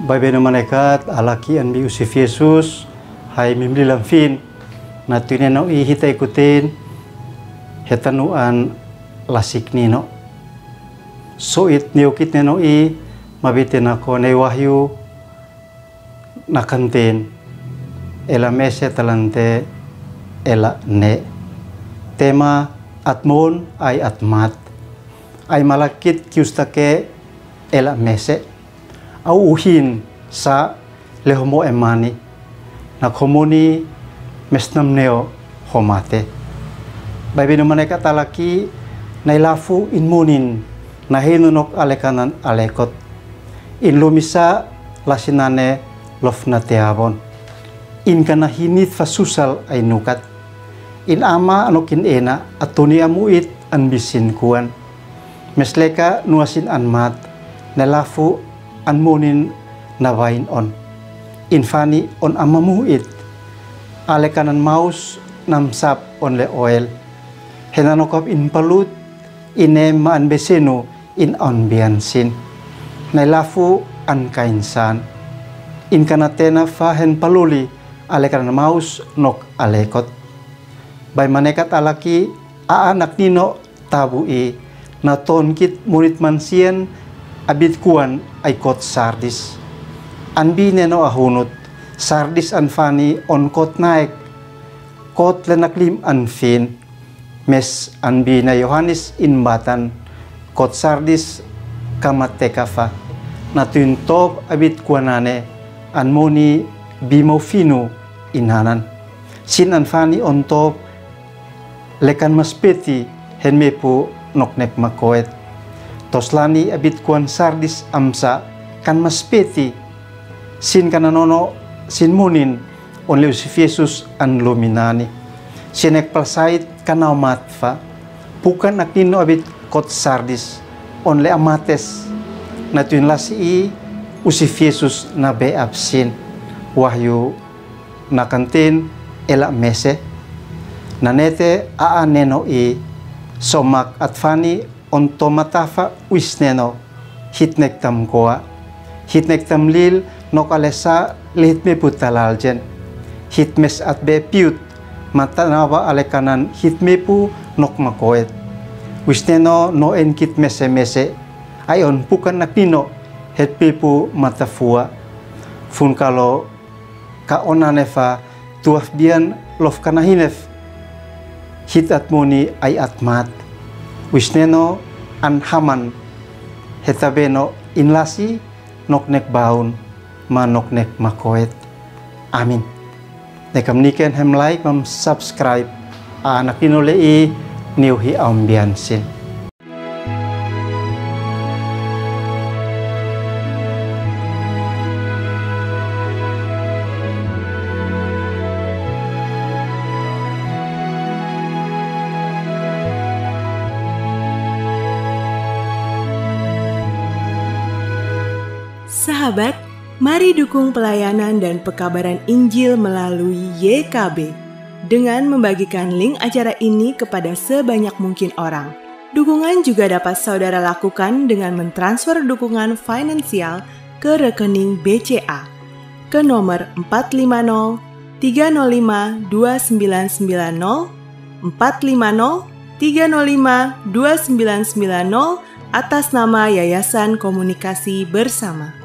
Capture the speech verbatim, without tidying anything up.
Baibai no manekat alaki anbi Usif Yesus, hai mimlilam fin, na tuineno i hita ikutin, hetanu an lasik nino. So it niukit neno i, mabite nako ne wahyu, na kantin, ela mese talante, ela ne. Tema, atmon ai atmat. Ai malakit kiustake, ela mese. Au uhin sa le homo emani. Na komoni mesnam neo homate. Baibai no manekat alaki, nai lafu in munin, na hinu nok ale kanan alekot. In lumisa lasinane lofna teabon. In kana hinit fa susal ai nukat. In ama anokin ena atuni amu it anbisin kuan. Mesleka nuasin anmat, ne lafu an munin na vain on. In fani on amamu it. Ale kanan maus namsap on le oel. Hena nokop in palut, ine ma anbesenu in aun biansin. Nai lafu an kainsan. In kana tena fa hen paluli ale kanan maus nok alekot. Bai manekat alaki a anak nino tabu i na tonkit munit mansien abit kuan ai kot Sardis. Anbi neno ahunut Sardis an fani on kot naek kot le naklim an fin. Mes anbi na Yohanes in batan kot Sardis kamateka fa. Na tuin top abit kuanane an moni bimau finu inanan. Sin an fani on top le kan maspeti hen mepu nok nek makoet. Toslani abit kuan Sardis amsa kan maspeti. Sin kana nono sin munin on le Usif Yesus an luminani. Sin ek palsait kana omat fa. Pukan ak nino abit kot Sardis on le amates. Na tuin lasi i Usif Yesus na be absin. Wahyu na kantin ela mese. Na nete a a neno i somak at fani on to matafa wis neno. Hit nek tam koa. Hit nek tam lil nok alesa le hit mepu talal jen. Hit mes at be piut. Matanawa ale kanan hit mepu nok makoet. Wis neno no en kit mese mese. Ai on pukan ak nino het mepu matafua. Fun kalo ka ona nefa tuaf bian lof kana hinef. Hit at moni ai at mat. Wis neno an haman. Heta beno in lasi nok nek baun ma nok nek makoet. Amin. Nekam niken hem like mam subscribe. A anak nino le i niu hi aum bian sin. Sahabat, mari dukung pelayanan dan pekabaran Injil melalui Y K B dengan membagikan link acara ini kepada sebanyak mungkin orang. Dukungan juga dapat saudara lakukan dengan mentransfer dukungan finansial ke rekening B C A ke nomor empat lima nol tiga nol lima dua sembilan sembilan nol, empat lima nol tiga nol lima dua sembilan sembilan nol, atas nama Yayasan Komunikasi Bersama.